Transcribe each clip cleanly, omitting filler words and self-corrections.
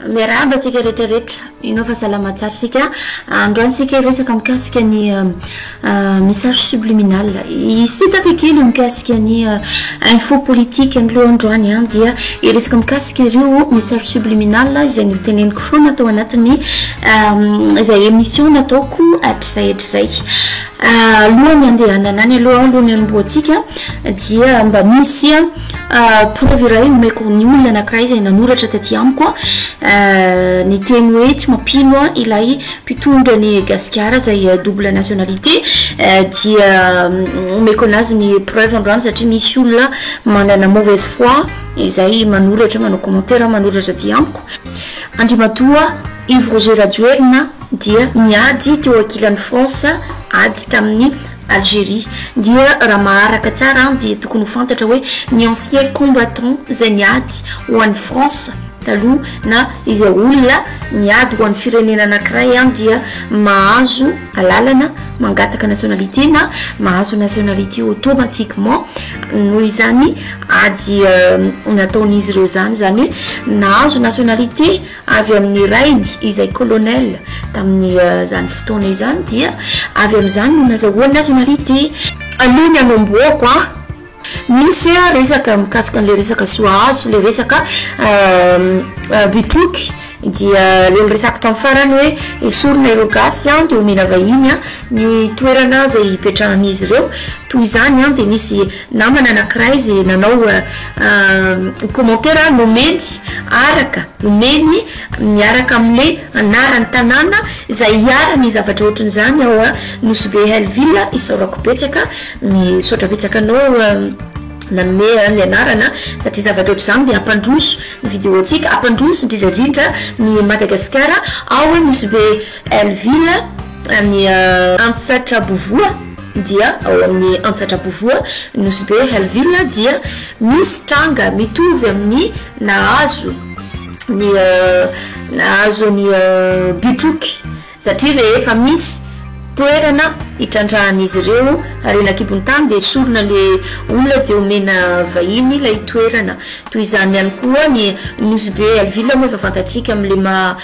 Miarahaba antsika rehetra rehetra, mino aho fa salama tsara isika. Androany isika hiresaka mikasika ny message subliminal. Hisintaka kely mikasika ny info politique ny loha androany dia hiresaka mikasika ireo message subliminal izay noteneniko foana tao anatin'ny izay émission nataoko hatrizay hatrizay. Alohan'ny handehanana any aloha, alohan'ny hanombohantsika dia mba misy preuve iray omeko ny olona anankiray izay nanoratra taty amiko niteny hoe tsy mampino ilay mpitondra ny Gasikara izay double nationalité dia omeko anazy ny preuve androany satria misy olona manana mauvaise foi izay manoratra manao commentaire manoratra aty amiko. Andriamatoa Yves Roger Rajoelina dia niady teo ankilan'i France ady tamin'i Algérie. Dia raha maharaka tsara an dia tokony ho fantatra hoe ny ancien combattant izay niady ho an'i France taloha na izay olona niady ho an'ny firenena anakiray an dia mahazo alalana mangataka nationalité na mahazo nationalité automatiquement noho izany ady nataon'izy ireo izany, izany hoe nahazo nationalité Avy amin'ny rainy izay colonel tamin'izany fotoana izany dia avy amin'izany no nazahoany nationalité. Aloha ny hanombohako an, misy resaka mikasika an'ilay resaka Soahazo, ilay resaka Betroky dia ilay niresahako tamin'ny farany hoe esorina ireo gasy an dia omena vahiny an ny toerana izay hipetrahan'izy ireo, toy izany an dia nisy Namana anakiray izay nanao commentaire nomeny araka nomeny miaraka amle anaran'ny tanàna izay iharany zavatra ohatran'izany ao Nosy Be Hell Ville, isaorako betsaka, misaotra betsaka anao nanome ny anarana satria zavatra ohatr'izany dia hampandroso ny vidéo ntsika, hampandroso indrindra indrindra ny Madagasikara ao Nosy Be Hell Ville any Antsatrabovoa. dia ao amin'ny Antsatrapovoa, Nosy Be, Hell-Ville, dia misy tranga mitovy amin'ny nahazo ny nahazo an'i Betroky, satria rehefa misy toerana hitrandrahan'izy ireo harena an-kibon'ny tany dia esorina le olona dia omena vahiny ilay toerana. Toy izany ihany koa ny Nosy Be Hell-Ville moa efa fantatsika amin'ilay maha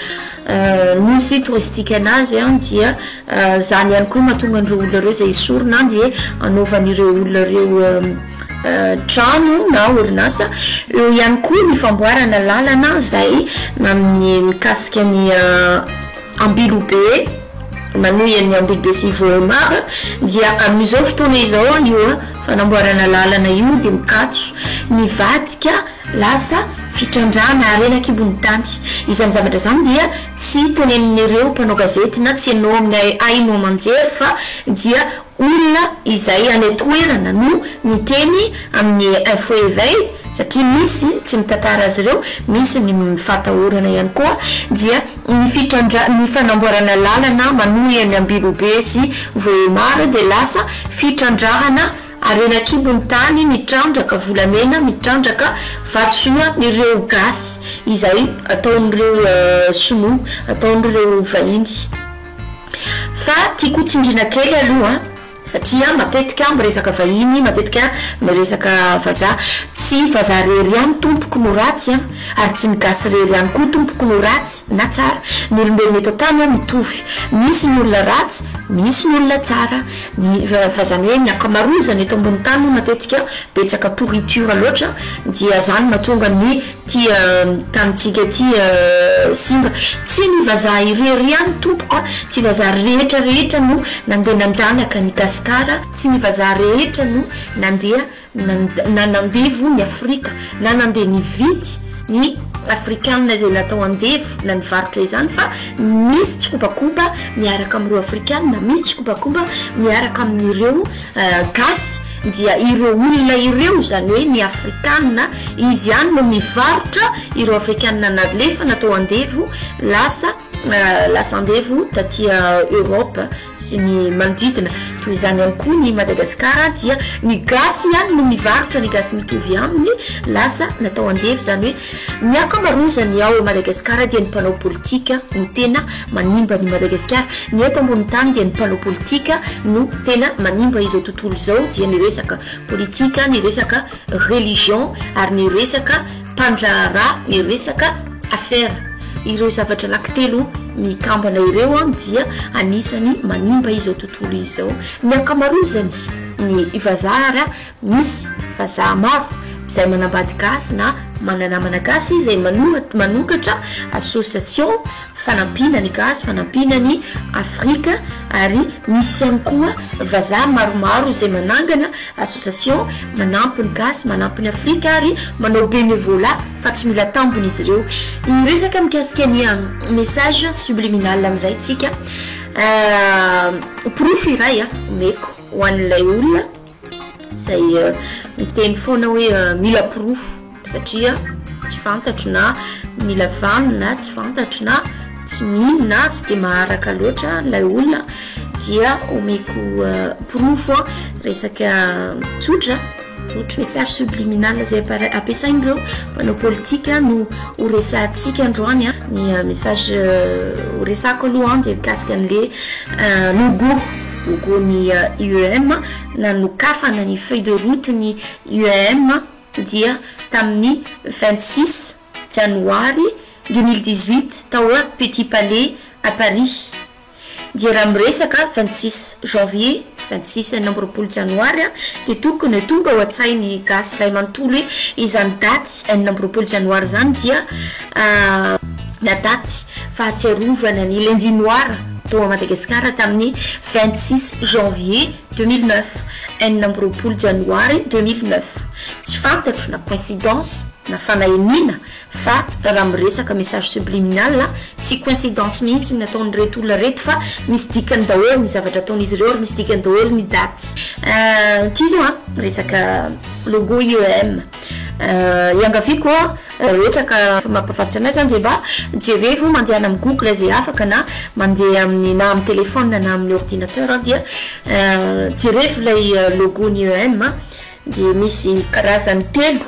nosy touristique anazy dia Zany ihany koa mahatonga an'ireo olona ireo izay esorina an dia anaovan'ireo olona ireo trano na orinasa. Eo ihany koa ny famboarana lalana izay amin'ny mikasika ny Ambilobe, manohy an'i Ambilobe sy Vohemar dia amin'izao fotoana izao io fanamboarana lalana io dia mikatso nivadika Lasa fitrandrahana harena an-kibon'ny tany. Izany zavatra izany dia tsy tenenin'ireo mpanao gazety na tsy heno amin'ny haino aman-jery fa dia olona izay any an-toerana no miteny amin'ny info éveil satria misy tsy mitantara azy ireo, misy ny fahatahorana ihany koa dia ny fitrandra- ny fanamboarana lalana manohy an'i Ambilobe sy Vohemar dia lasa fitrandrahana Harena an-kibon'ny tany mitrandraka volamena mitrandraka vatosoa ireo gasy izay ataon'ireo sinoa ataon'ireo vahiny fa tiako ho tsindriana kely aloha satria matetika miresaka vahiny matetika miresaka vazaha tsy vazaha rery ihany tompoko no ratsy an ary tsy ny gasy rery ihany koa tompoko no ratsy na tsara ny olombelona eto an-tany an mitovy misy ny olona ratsy misy ny olona tsara Ny fa zany hoe ny ankamarozany eto ambony tany moa matetika betsaka pourriture loatra dia zany mahatonga ny ty tanintsika ty simba. Tsy ny vazaha irery ihany tompoko a, tsy vazaha rehetra rehetra no nandeha nanjanaka ny Gasikara, tsy ny vazaha rehetra no nandeha na nandevo ny Afrika na nandeha nividy ny Afrikana izay natao andevo na nivarotra izany fa misy tsikombakomba miaraka amin'ireo Afrikana, misy tsikombakomba miaraka amin'ireo gasy dia ireo olona ireo izany hoe ny Afrikana izy ihany no mivarotra ireo Afrikana nalefa natao andevo lasa lasa andevo taty Europe. sy ny manodidina. Toy izany ihany koa ny Madagasikara dia ny gasy ihany no mivarotra ny gasy mitovy aminy lasa natao andevo izany hoe ny ankamaroazany ao Madagasikara dia ny mpanao politika no tena manimba ny Madagasikara. Ny eto ambony tany dia ny mpanao politika no tena manimba izao tontolo izao dia ny resaka politika, ny resaka religion ary ny resaka mpandraharaha, ny resaka affaire. Ireo zavatra anankitelo mikambana ireo dia anisany manimba izao tontolo izao. Ny ankamarozany ny vazaha ary misy vazaha maro izay manambady gasy na mananamana gasy izay manokatra association fanampiana ny gasy, fanampiana ny Afrika ary misy ihany koa vazaha maromaro izay manangana association manampy ny gasy, manampy ny Afrika ary manao bénévolat fa tsy mila tambiny izy ireo. Hiresaka mikasika ny message subliminal amin'izay tsika. Porofo iray omeko ho an'ilay olona izay miteny foana hoe mila porofo satria tsy fantatro na mila vanona na tsy fantatro na tsy mino na tsy dia maharaka loatra ilay olona dia omeko porofo resaka tsotra. Tsotra. Message subliminal izay ampiasain'ireo mpanao politika no ho resahantsika androany. Ny message ho resahako aloha dia mikasika an'le logo, logo ny IEM, nanokafana ny feuille de route ny IEM dia tamin'ny 26 janoary 2018 tao Petit Palais à Paris. Dia raha miresaka 26 janvier, 26 26 janoary dia tokony ho tonga ao an-tsain'ny gasy iray manontolo hoe izany daty 26 janoary izany dia la daty fahatsiarovana ny lundi noir tao Madagasikara tamin'ny 26 janvier 2009, 26 janoary 2009. Tsy fantatro na coïncidence na fanahiniana Fa raha miresaka message subliminal tsy coincidence mihitsy ny nataon'ireto olona reto fa misy dikany daholo ny zavatra ataon'izy ireo ary misy dikany daholo ny daty. Ity zao an, resaka logo IEM. Iangaviako an, raha ohatra ka mampahafantatra anay zany dia mba jerevo mandehana amin'ny google izay afaka na mandeha amin'ny na amin'ny téléphone na amin'ny ordinateur dia jerevo ilay logo ny IEM dia misy karazany telo.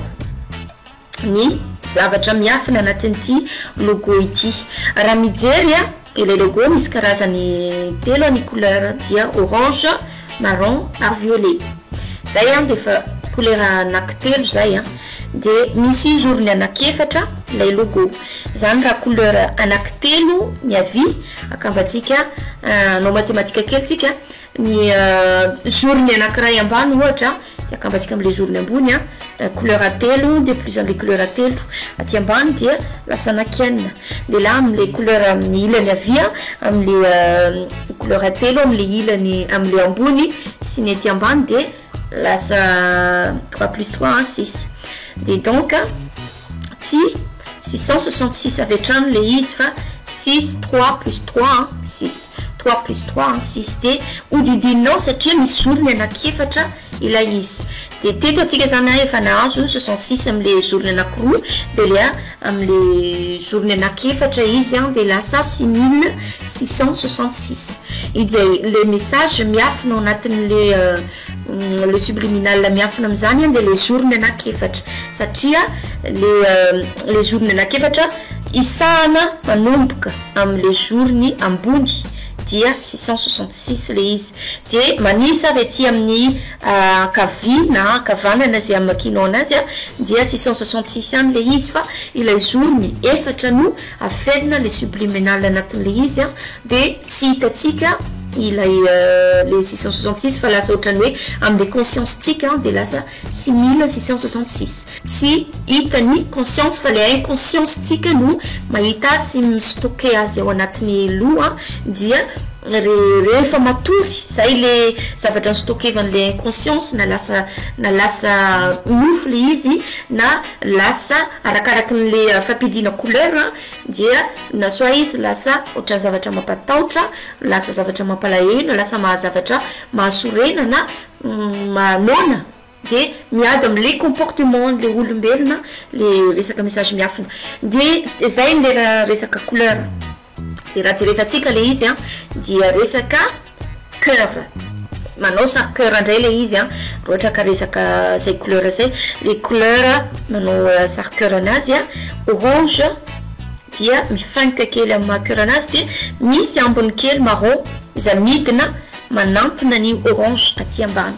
ny zavatra miafina anatin'ity logo ity. Raha mijery ilay logo misy karazany telo ny couleur dia orange, marron ary violet. Zay dia efa couleur anaky telo zay dia misy zorony anaky efatra ilay logo. Zany raha couleur anaky telo ny havia akambantsika hanao matematika kely tsika. Ny zorony anakiray ambany ohatra de akambantsika amle zorony ambony a, couleur telo de plus anle couleur telo aty ambany dia lasa anakienina, de la amle couleur amin'ny ilany havia amle couleur telo amle ilany amle ambony sy ny aty ambany de lasa trois plus trois six, de donc tsy 666 avy hatrany le izy fa six trois plus trois six, trois plus trois six de hodidininao satria misy zorony anakiefatra ilay izy. De teto atsika zany a efa nahazo 66 amle zorony anakiroa de le amle zorony anakiefatra izy a de lasa 6666. Izay le message miafina ao anatin'le le subliminal miafina amin'izany dia le zorony anakiefatra satria le le zorony anakiefatra isahana manomboka amin'le zorony ambony dia 666 le izy de manisa avy aty amin'ny ankavia na ankavanana izay amakianao anazy a dia 666 ihany le izy fa ilay zorony efatra no afenina le subliminal anatin'le izy a de tsy hitantsika ilay le 666 fa lasa ohatran'ny hoe amin'le conscience tsika de lasa 6666. Tsy hitan'ny conscience fa le inconscience tsika no mahita azy sy mi-stocker azy ao anatin'ny loha dia rehefa matory zay le zavatra ni-stockevan'le inconscience na lasa na lasa nofy le izy na lasa arakarakin'le fampidiana couleur dia na soit izy lasa ohatran'ny zavatra mampatahotra, lasa zavatra mampalahelo, na lasa maha zavatra mahasorena na mahanoana de miady amle comportement le olombelona le resaka message miafina de zay le raha resaka couleur de raha jerevantsika le izy an dia resaka coeur manao sary coeur ndray le izy an raha ohatra ka resaka zay couleur zay le couleur manao sary coeur anazy an orange dia mifanka kely amin'ny maha coeur anazy de misy ambiny kely marron izay midina manantona ny orange aty ambany.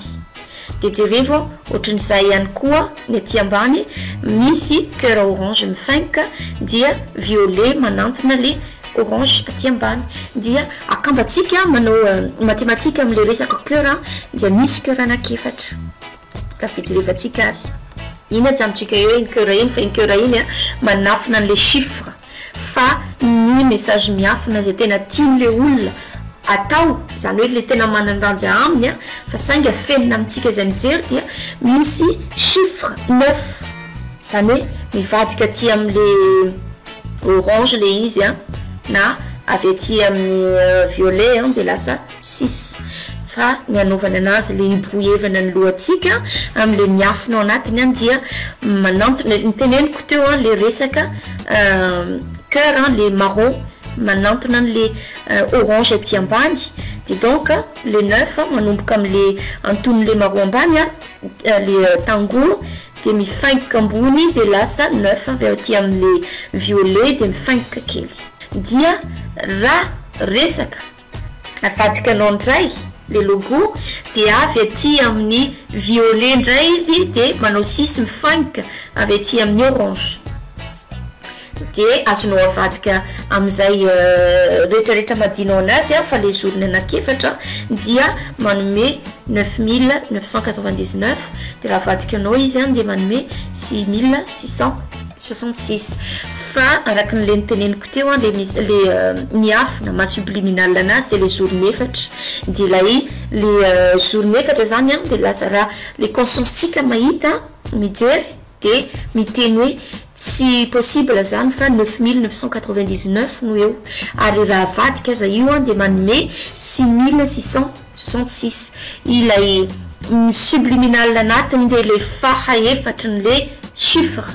Dia jerevo ohatran'izay ihany koa ny aty ambany misy coeur orange mifaingoka dia violet manantona le orange aty ambany. Dia akambatsika manao matematika amin'le resaka coeur dia misy coeur anankiefatra raha fijerevantsika azy. Iny ajanontsika eo iny coeur iny fa iny coeur iny manafina an'le chiffre. Fa ny message miafina izay tena tian'le olona atao, izany hoe le tena manan-danja aminy an, fa saingy afenina amintsika izay mijery dia misy chiffre neuf, izany hoe mivadika aty amin'le orange le izy an, na avy aty amin'ny violet an dia lasa six. Fa ny anaovana anazy le hibrouillevana ny lohantsika amle miafina ao anatiny any dia manantona, ny teneniko teo an le resaka coeur an le marron manantona anle orange aty ambany de donc le neuf manomboka amle antononle marron ambany an le tango de mifaingoka ambony de lasa neuf avy aty amle violet de mifaingoka kely dia raha resaka Avadika anao ndray le logo de avy aty amin'ny violet ndray izy de manao sisy mifanka avy aty amin'ny orange de azonao avadika amin'izay retraretra madinao anazy a fa le zorony anankiefatra dia manome 9999 de raha avadika anao izy a de manome 6666. Fa araka ny le noteneniko teo an, le misy le miafina maha subliminal anazy de le zorony efatra, de ilay le zorony efatra zany an de lasa raha le conscience tsika mahita mijery de miteny hoe tsy possible zany fa 9999 no eo, ary raha avadika aza io an de manome 6666, ilay subliminal anatiny de le faha efatry ny le chiffre.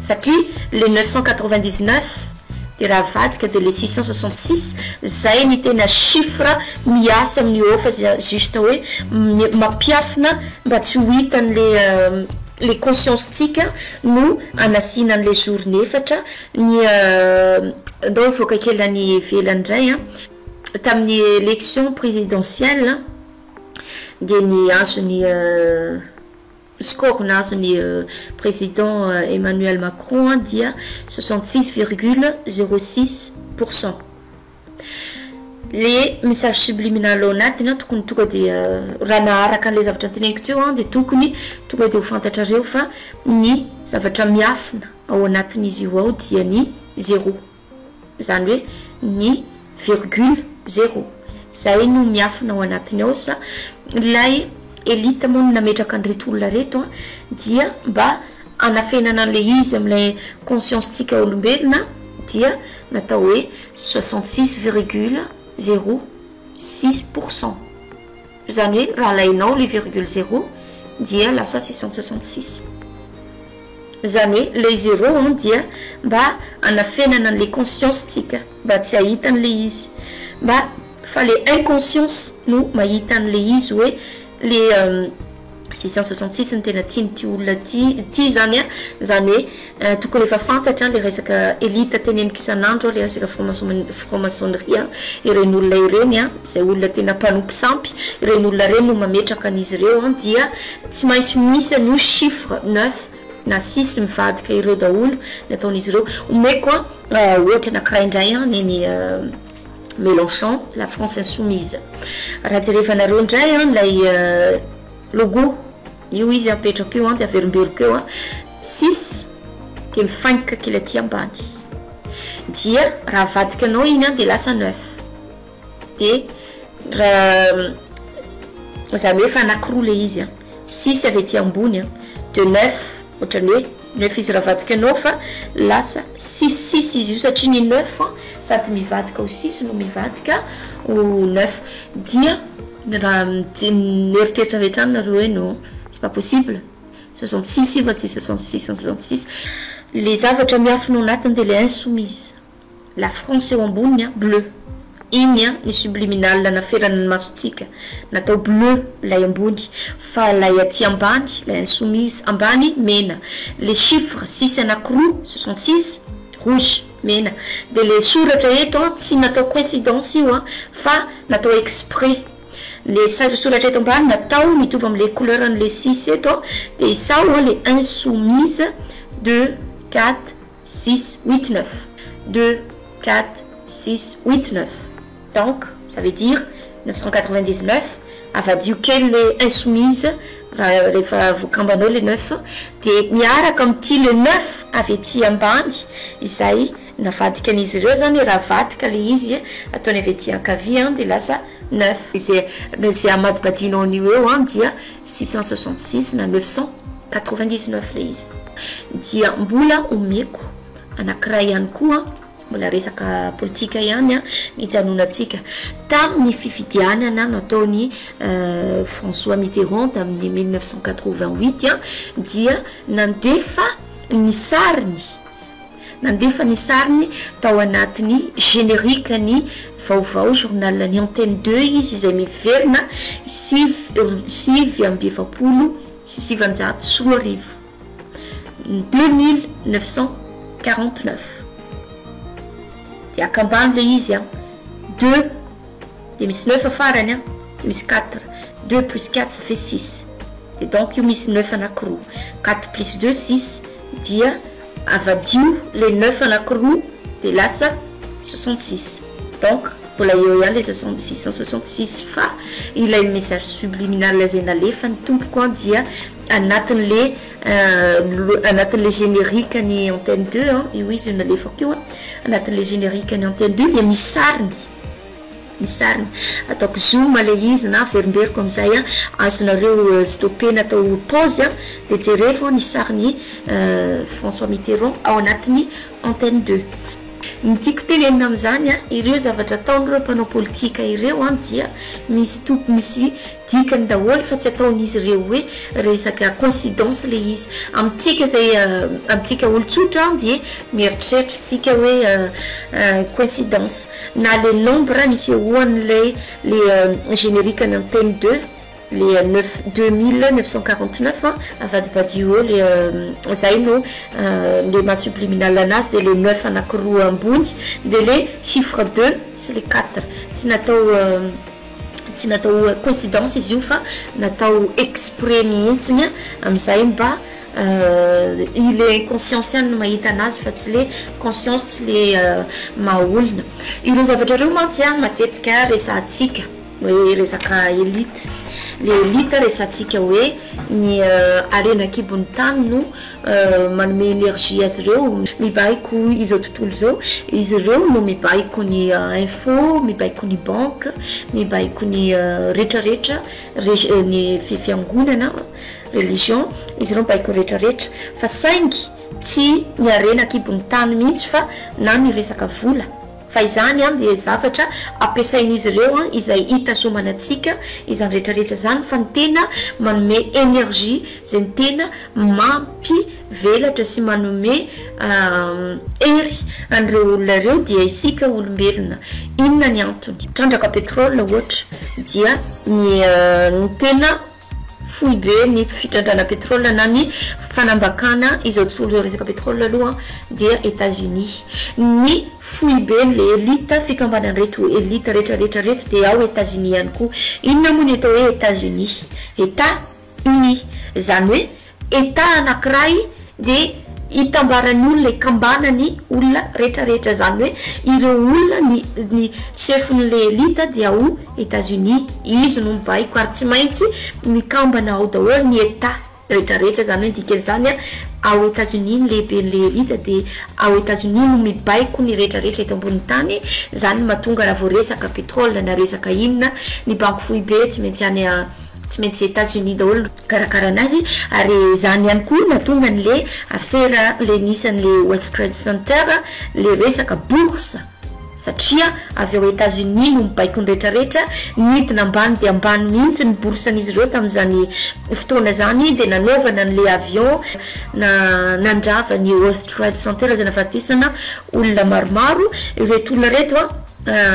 Satria le 999 de raha avadika de le 666 zay ny tena chiffre miasa amin'io eo fa juste hoe mampiafina mba tsy ho hitan'le le conscience tsika no anasiana an'le zorony efatra ny ndao hivoaka kely any ivelany ndray an tamin'ny élection présidentielle de ny azony Score nahazo ny président Emmanuel Macron dia 66,06%. Le message subliminal ao anatiny tokony tonga dia raha naharaka an'ilay zavatra noteneniko teo dia tokony tonga dia ho fantatrareo fa ny zavatra miafina ao anatin'izy io ao dia ny zéro. Izany hoe ny virgule zéro. Izay no miafina ao anatiny ao sa ilay elite moa no nametraka an'ireto olona ireto an, dia mba hanafenana an'ilay izy amin'ilay conscience tsika olombelona dia natao hoe 66,06 pour cent. Izany hoe raha alainao le virgule zéro dia lasa 666. Izany hoe le zéro an dia mba hanafenana an'le conscience tsika mba tsy hahita an'le izy. Mba fa le inconscience no mahita an'le izy hoe le 666 no tena tian'ity olona ity ity izany an, izany hoe tokony efa fantatra le resaka elite teneniko isan'andro le resaka franc-maçonnerie an, ireny olona ireny an, izay olona tena mpanompo sampy, ireny olona ireny no mametraka an'izy ireo an, dia tsy maintsy misy an'io chiffre neuf na six mivadika ireo daholo ny ataon'izy ireo. Omeko an ohatra anankiray indray an, ny an'i Mélenchon, la France insoumise. Raha jerevanareo indray an ilay logo, io izy apetrako io an, dia averimberiko eo an, six dia mifaingoka kely aty ambany, dia raha avadikanao iny an dia lasa neuf, dia raha izany hoe efa anankiroa ilay izy an, six avy aty ambony an, dia neuf ohatran'ny hoe neuf izy raha avadika anao fa lasa six six izy io satria ny neuf sady mivadika ho six no mivadika ho neuf, dia raha mieritreritra avy hatrany nareo hoe non c'est pas possible 66 io fa tsy 66 66, le zavatra miafina ao anatiny dia le insoumise. La France eo amboniny an, bleu. Iny an, ny subliminal naferana ny masontsika, natao bleu ilay ambony, fa ilay aty ambany, ilay insoumise ambany mena. Le chiffre six anakiroa, 66, rouge, mena. Dia le soratra eto an, tsy natao coïncidence io an, fa natao exprès. Le soratra eto ambany natao mitovy amin'le couleur an'le six eto, de isao le insoumise: 2, 4, 6, 8, 9, 2, 4, 6, 8, 9. Donc ça veut dire 999. Avadio kely le insoumise raha rehefa voakambanao le neuf, de miaraka am'ty le neuf avy aty ambany izay navadika an'izy ireo zany. Raha vadika le izy, ataony avy aty ankavia, de lasa neuf. Zay amadibadinao an'io eo dia 666 na 999 le izy. Dia mbola omeko anankiray ihany koa, mbola resaka politika ihany nijanonantsika tamin'ny fifidianana nataony François Mitterrand tamin'ny 1988 dia nandefa ny sariny tao anatin'ny générique ny vaovao journal ny Antenne 2 izy, izay miverina 1949 1949, 2949. De akambano le izy deux, de misy neuf farany de misy quatre. Deux plus quatre, ça fait six. De donc io misy neuf anakiroa, quatre plus deux, six. Dia avadio le neuf anakiroa, de lasa 66. Donc mbola eo ihany le 66 166. Fa ilay message subliminal zay nalefa ny tompoko dia anatin'le générique ny Antenne 2 io izy io nalefako io anatin'le générique ny Antenne 2, dia misy sariny. Ataoko zoom le izy na averimberiko am'izay azonareo stopena, atao pause de jerevo ny sariny François Mitterrand ao anatin'ny Antenne 2. Ny tiako tenenina am'izany ireo zavatra ataon'ireo mpanao politika ireo dia misy tompo, misy dikany daholo, fa tsy ataon'izy ireo hoe resaka coïncidence le izy. Amitsika zay, amitsika olo-tsotra, dia mieritreritra tsika hoe coïncidence na le nombre nisehoan'lay le générique ny Antenne 2, le neuf 2949. Avadibadio eo le zay no le maha subliminal anazy, de le neuf anakiroa ambony, de le chiffre deux sy le quatre. Tsy natao coïncidence izy io, fa natao exprès mihitsiny am'izay mba ile inconscience ihany no mahita anazy, fa tsy le conscience, tsy le maha olona. Ireo zavatra reo mantsy matetika resahantsika hoe resaka élite, le élite resantsika hoe ny arena kibony tany no manome énergie azy ireo, mibaiko izao tontolo zao izy ireo, no mibaiko ny info, mibaiko ny banque, mibaiko ny rehetrarehetra, ny fiangonana, religion izy ireo, mibaiko rehetrarehetra. Fa saingy tsy ny arena kibony tany mihitsy fa na ny resaka vola, fa izany de zavatra ampiasain'izy ireo izay hitazomana atsika izany rehetrarehetra zany. Fa ny tena manome énergie zay, ny tena mampivelatra sy manome hery an'ireo olona ireo, dia isika olombelona. Inona ny antony trandraka pétrole ohatra? Dia ny tena foibe ny fitrandrana pétrole na ny fanambakana izao tontolo zao resaka pétrole aloha dia États-Unis. Ny foibe le élite, fikambanan'reto élite rehetrarehetra reto, de ao États-Unis ihany koa. Inona moa ny atao hoe États-Unis? État uni zany, hoe état anankiray de hitambarany olona, ikambanany olona rehetrarehetra. Zany hoe ireo olona ny chefon'le élite dia ao États-Unis izy no mibaiko, ary tsy maintsy mikambana ao daholo ny état rehetrarehetra. Zany hoe dikan'izany ao États-Unis ny lehibe n'le élite, de ao États-Unis no mibaiko ny rehetrarehetra eto ambon'ny tany. Zany mahatonga raha vao resaka pétrole na resaka inona, ny banky foibe tsy maintsy any, tsy maintsy États-Unis daholo karakara anazy. Ary zany ihany koa natonga n'le affaire le nisan'le World Trade Center, le resaka bourse, satria avy ao États-Unis no mibaiko ny rehetrarehetra. Nidina ambany de ambany mihitsy ny bourse-n'izy ireo tamin'izany fotoana zany, de nanaovana an'le avion na nandrava ny World Trade Center zay nahafatesana olona maromaro. Ireto olona reto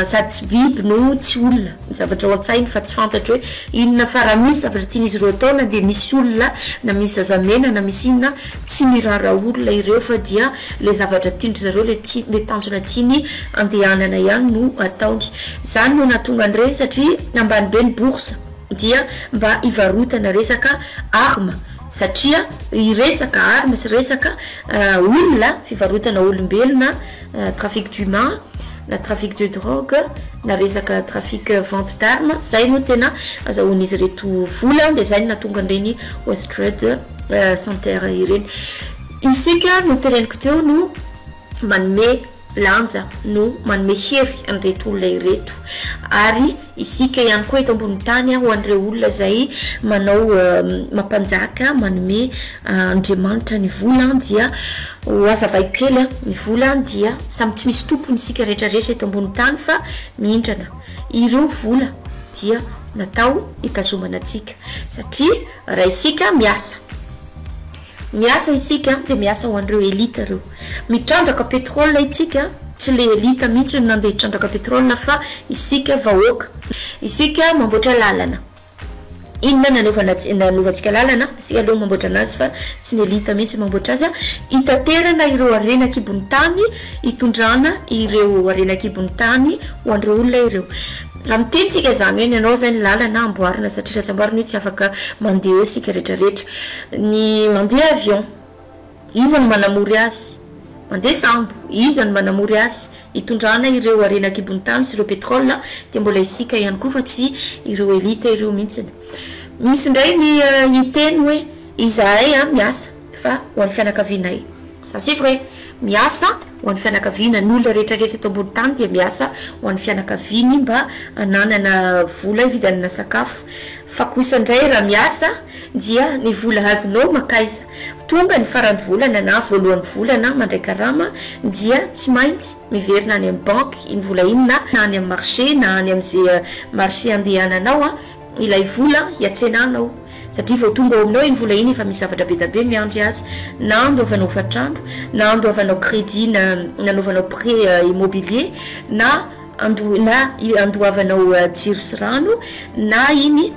sady tsy biby no tsy olona, ny zavatra ao an-tsainy fa tsy fantatro hoe inona. Fa raha misy zavatra tian'izy ireo ataona, de misy olona na misy zazamena na misy inona, tsy mirara olona ireo, fa dia le zavatra tiandry zareo, le ti le tanjona tiany andehanana ihany no ataony. Zany no nahatonga an'ireny, satria ambany be ny bourse. dia mba hivarotana resaka arme satria resaka arme sy resaka olona, fivarotana olombelona, trafic d'humain na trafic de drogue na resaka trafic vente d'arme, zay no tena azahoan'izy ireto vola dia zay no nahatonga an'ireny West Trade Center ireny. Isika no teneniko teo no manome lanja no manome hery an'ireto olona ireto ary isika ihany koa eto ambony tany ho an'ireo olona izay manao mampanjaka manome Andriamanitra ny vola dia ho hazavaiko kely ny vola dia samy tsy misy tompony isika rehetra rehetra eto ambony tany fa mihindrana ireo vola dia natao hitazomana antsika satria raha isika miasa Miasa isika dia miasa ho an'ireo elite ireo. Mitrandraka pétrole itsika, tsy le elite mihitsy no nandeha hitrandraka pétrole fa isika vahoaka. Isika mamboatra lalana. Inona nanaovana nanaovantsika lalana? Isika aloha mamboatra anazy fa tsy ny elite mihitsy mamboatra azy. Hitaterana ireo harena an-kibon'ny tany, hitondrana ireo harena an-kibon'ny tany ho an'ireo olona ireo. Raha miteny tsika izany hoe ny anao izay ny lalana amboarina satria raha tsy amboarina io tsy afaka mandeha eo isika rehetra rehetra. Ny mandeha avion, iza no manamory azy? Mandeha sambo, iza no manamory azy? Hitondrana ireo harena an-kibon'ny tany sy ireo pétrole dia mbola isika ihany koa fa tsy ireo elite ireo mihitsiny. Misy indray ny hiteny hoe izahay miasa fa ho an'ny fianakavianay. Ça c'est vrai, miasa ho an'ny fianakaviana, ny olona rehetra rehetra eto ambony tany dia miasa ho an'ny fianakaviany mba hananana vola hividianana sakafo, fa kosa indray raha miasa dia ny vola azonao mankaiza? Tonga ny faran'ny volana na voalohan'ny volana mandray karama dia tsy maintsy miverina any amin'ny banky iny vola iny na any amin'ny marché na any amin'izay marché andehananao ilay vola hiatsenanao satria vao tonga ao aminao iny vola iny efa misy zavatra be da be miandry azy na andoavanao hofantrano na andoavanao crédit na nanaovanao prêt immobilier na ando na andoavanao jiro sy rano na iny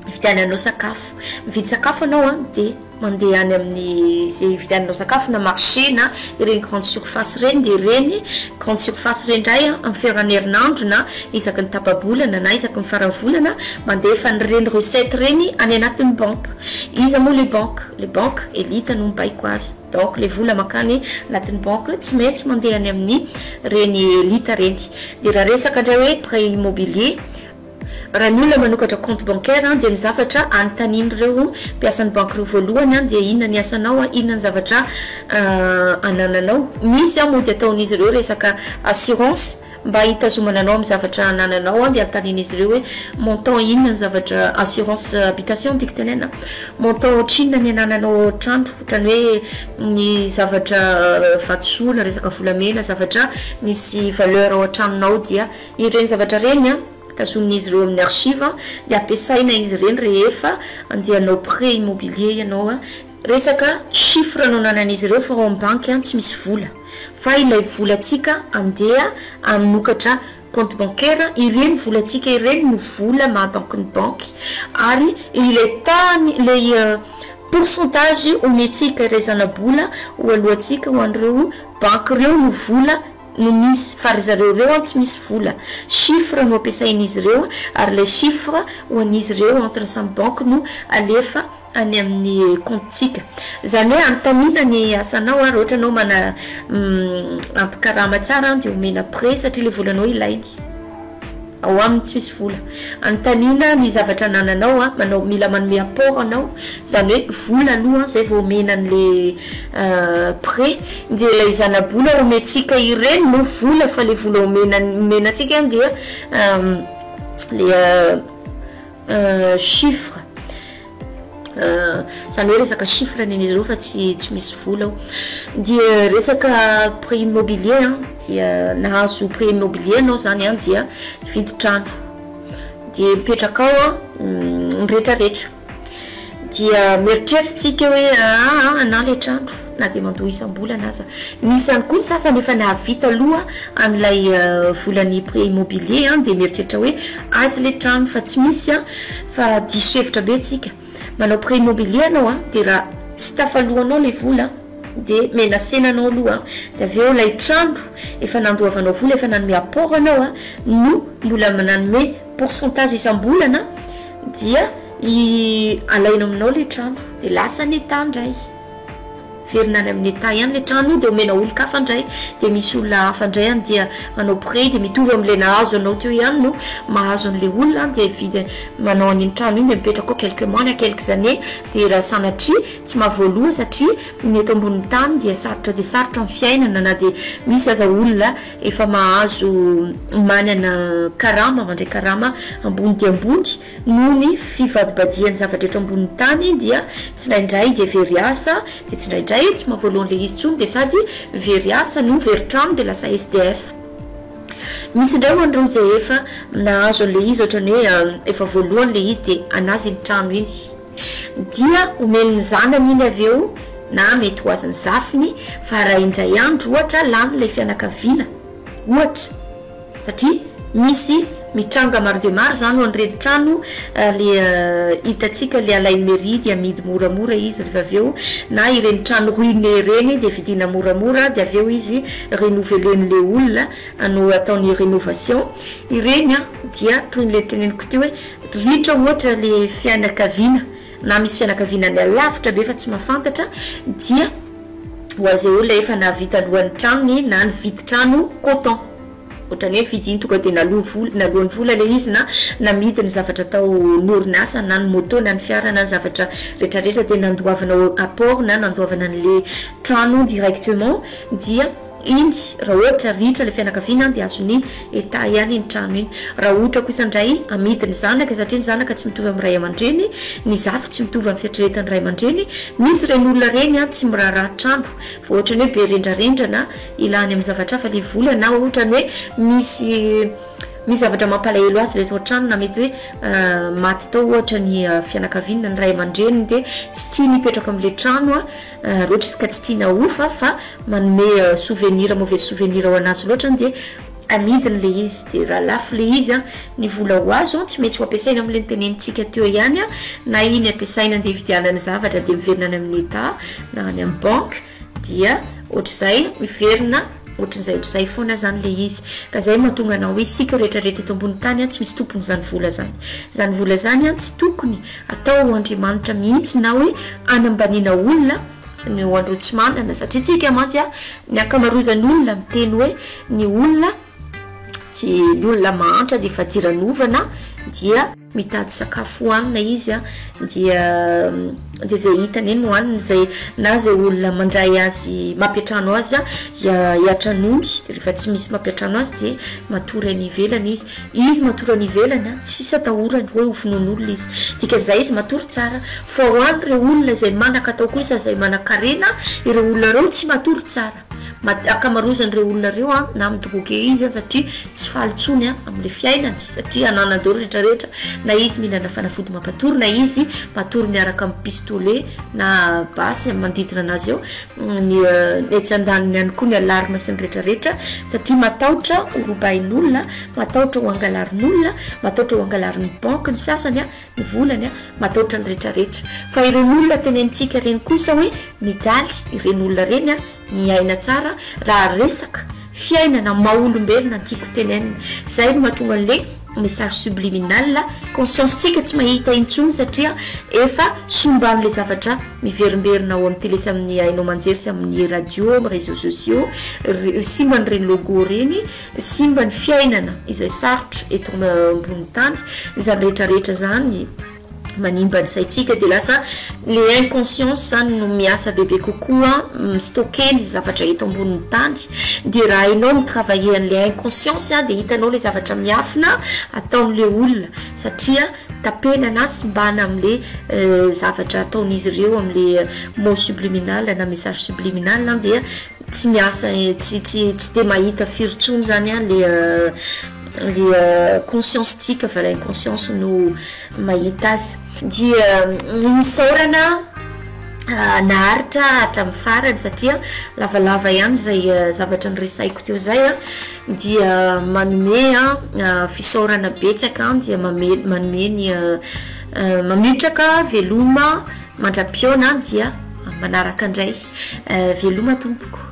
hividiananao sakafo. Mividy sakafo ianao an dia mandeha any amin'ny izay hividiananao sakafo na marché na ireny grande surface ireny dia ireny grande surface ireny indray an amin'ny faran'ny herinandro na isaky ny tapa-bolana na isaky ny faran'ny volana mandefa an'ireny recette ireny any anatin'ny banque. Iza moa le banque? Le banque elite no mibaiko azy. Donc le vola mankany anatin'ny banque tsy maintsy mandeha any amin'ny ireny elite ireny. Dia raha resaka indray hoe prêt immobilier, Raha ny olona manokatra compte bancaire dia ny zavatra anontanian'ireo mpiasan'ny banky ireo voalohany dia inona ny asanao, inona ny zavatra anananao. Misy mody ataon'izy ireo resaka assurance mba hitazomana anao amin'ny zavatra anananao dia anontanian'izy ireo hoe montant inona ny zavatra assurance habitation no tiako tenenina, montant ohatrinona ny anananao ao an-trano, ohatran'ny hoe ny zavatra vatosoa na resaka volamena, zavatra misy valeur ao an-tranonao dia Ireny zavatra ireny an, tazomin'izy ireo amin'ny archive dia ampiasaina izy ireny rehefa andeha hanao prêt immobilier ianao an. Resaka chiffre no ananan'izy ireo fa ao amin'ny banky an tsy misy vola fa ilay volantsika andeha hanokatra compte bancaire, ireny volantsika ireny no vola maha banky ny banky ary ilay tany ilay pourcentage omentsika ilay zana-bola ho aloantsika ho an'ireo banky ireo no vola no misy fa ry zareo ireo an tsy misy vola, chiffre no ampiasain'izy ireo ary ilay chiffre ho an'izy ireo entre samy banque no alefa any amin'ny compte-tsika. Izany hoe anontaniana ny asanao raha ohatra ianao mana ampy karama tsara dia omena prêt satria ilay volanao ilainy. Ao aminy tsy misy vola. Anontaniana ny zavatra anananao an, manao mila manome apport anao, izany hoe vola aloha zay vao omena an'le prêt, dia ilay zana-bola omentsika ireny no vola fa le vola omena omena antsika dia le chiffre. Izany hoe resaka chiffre ny an'izy ireo fa tsy tsy misy vola ao. Dia resaka prêt immobilier an, dia nahazo prêt immobilier ianao izany an, dia nividy trano. Dia mipetraka ao an, ny rehetrarehetra. Dia mieritreritra isika hoe aa anà ilay trano na dia mandoa isam-bolana aza. Misy ihany koa ny sasany efa nahavita aloha an'ilay volan'ny prêt immobilier an, dia mieritreritra hoe azy ilay trano fa tsy misy an. Fa diso hevitra be tsika. Manao prêt immobilier anao an, dia raha tsy tafalohanao ilay vola dia menacena anao aloha an, dia avy eo ilay trano efa nandoavanao vola, efa nanome apport anao an, no mbola nanome pourcentage isam-bolana. dia i alaina aminao le trano de lasa ny Etat ndray. Miverina any amin'ny Etat ihany le trano dia omena olon-kafa indray dia misy olona hafa indray any dia manao prêt dia mitovy amin'ilay nahazo anao teo ihany no mahazo an'ilay olona dia mividy manao an'iny trano iny dia mipetraka ao quelques mois na quelques années dia raha sanatria tsy mahavoaloha satria ny eto ambonin'ny tany dia sarotra dia sarotra ny fiainana na dia misy aza olona efa mahazo manana karama mandray karama ambony dia ambony Noho ny fivadibadihan'ny zavatra eto ambonin'ny tany dia tsindraindray dia very asa, dia tsindraindray tsy mahavoaloha an'ilay izy intsony dia sady very asa no very trano dia lasa SDF. Misy indray ho an'ireo izay efa nahazo an'ilay izy ohatran'ny hoe efa voalohany ilay izy dia an'azy iny trano iny. Dia omeny ny zanany iny avy eo na mety ho azon'ny zafiny fa raha indray andro ohatra lany ilay fianakaviana ohatra, Satria misy mitranga maro dia maro izany ho an'ireny trano le hitantsika le alain'ny mairie dia amidy moramora izy rehefa avy eo, na ireny trano ruiné ireny dia vidiana moramora dia avy eo izy renouveler-n'le olona no ataony rénovation, ireny an dia toy ny le teneniko teo hoe ritra ohatra le fianakaviana na misy fianakaviana any alavitra be fa tsy mahafantatra dia ho azy olona efa nahavita alohan'ny tranony na nividy trano coton ohatran'ny hoe vidiny tonga dia naloa vola naloany vola ilay izy na namidy ny zavatra tao ny orinasa na ny moto na ny fiara na ny zavatra retraretra dia nandoavana apport na nandoavana an'le trano directement dia iny raha ohatra ritra ilay fianakaviana dia azon'ny Etat ihany iny trano iny. Raha ohatra kosa indray amidy ny zanaka satria ny zanaka tsy mitovy amin'ny ray aman-dreny, ny zafy tsy mitovy amin'ny fieritreretan'ny ray aman-dreny, misy ireny olona ireny an tsy miraharaha trano fa ohatran'ny hoe be rendrarendra na ilany amin'ny zavatra hafa ilay vola na ohatran'ny hoe misy misy zavatra mampalahelo azy ilay tao an-trano na mety hoe maty tao ohatra ny fianakaviany na ny ray aman-dreniny dia tsy tiany hipetraka amin'ilay trano an. Raha ohatra izy ka tsy tiana ahofa fa manome souvenir mauvais souvenir ho anazy loatra dia amidiny le izy dia raha lafo le izy an ny vola ho azo an tsy maintsy ho ampiasaina amin'le notenenintsika teo ihany an na iny ampiasaina andeha hividianana zavatra dia miverina any amin'ny Etat na any amin'ny banque dia ohatr'izay miverina ohatran'izay ohatr'izay foana zany le izy ka zay mahatonga anao hoe isika rehetra rehetra eto ambony tany an tsy misy tompony zany vola zany zany vola zany an tsy tokony Atao ho Andriamanitra mihitsy na hoe anambaniana olona ny ho an'ireo tsy manana satria tsika mantsy a, ny ankamaroazan'ny olona miteny hoe ny olona tsy ny olona mahantra dia fadiranovana dia mitady sakafo hohanina izy a, dia dia izay hitany eny hohaniny izay na izay olona mandray azy mampiantrano azy a hiatranony dia rehefa tsy misy mampiantrano azy dia matory any ivelany izy. Izy matory any ivelany an, tsisy atahorany hoe ho vonoin'olona izy. Dikan'izay izy matory tsara. Fa ho an'ireo olona izay manan-katao kosa, izay manan-karena, ireo olona ireo tsy matory tsara. Ankamaroazan'ireo olona ireo an, na mi-droguer izy an, satria tsy faly intsony an, amin'ilay fiainany, satria ananany daholo rehetra rehetra, na izy mihinana fanafody mampatory, na izy matory miaraka amin'ny pistolet na basy manodidina an'azy eo. Ny etsy andaniny ihany koa ny alarme sy ny rehetra rehetra satria matahotra ho robain'olona, matahotra ho angalarin'olona, matahotra ho angalarin'ny banky ny sasany ny volany, matahotra ny rehetra rehetra. Fa ireny olona tenenintsika ireny kosa hoe mijaly ireny olona ireny miaina tsara raha resaka fiainana maha olombelona no tiako tenenina. Izay no mahatonga an'le message subliminal, conscience tsika tsy mahita intsony satria efa somban'le zavatra miverimberina ao amin'ny télé sy amin'ny haino aman-jery sy amin'ny radio, amin'ny réseaux sociaux, simba an'ireny logo ireny, simba ny fiainana izay sarotra eto ambony tany, izany rehetra rehetra izany. manimba ny saintsika dia lasa le inconscience zany no miasa bebe kokoa mi-stocker ny zavatra eto ambonin'ny tany dia raha hainao mi-travailler an'le inconscience dia hitanao le zavatra miafina ataon'le olona satria tapenana simbana am'le zavatra ataon'izy ireo am'le mot subliminal na message subliminal dia tsy miasa tsy tsy tsy de mahita firy intsony zany an le le conscience tsika fa l'inconscience no mahita azy. Dia isaorana naharitra hatramin'ny farany satria lavalava ihany izay zavatra noresahiko teo izay an, dia manome an fisaorana betsaka an, dia manome ny mametraka veloma mandra-pihaona dia manaraka indray. Veloma tompoko.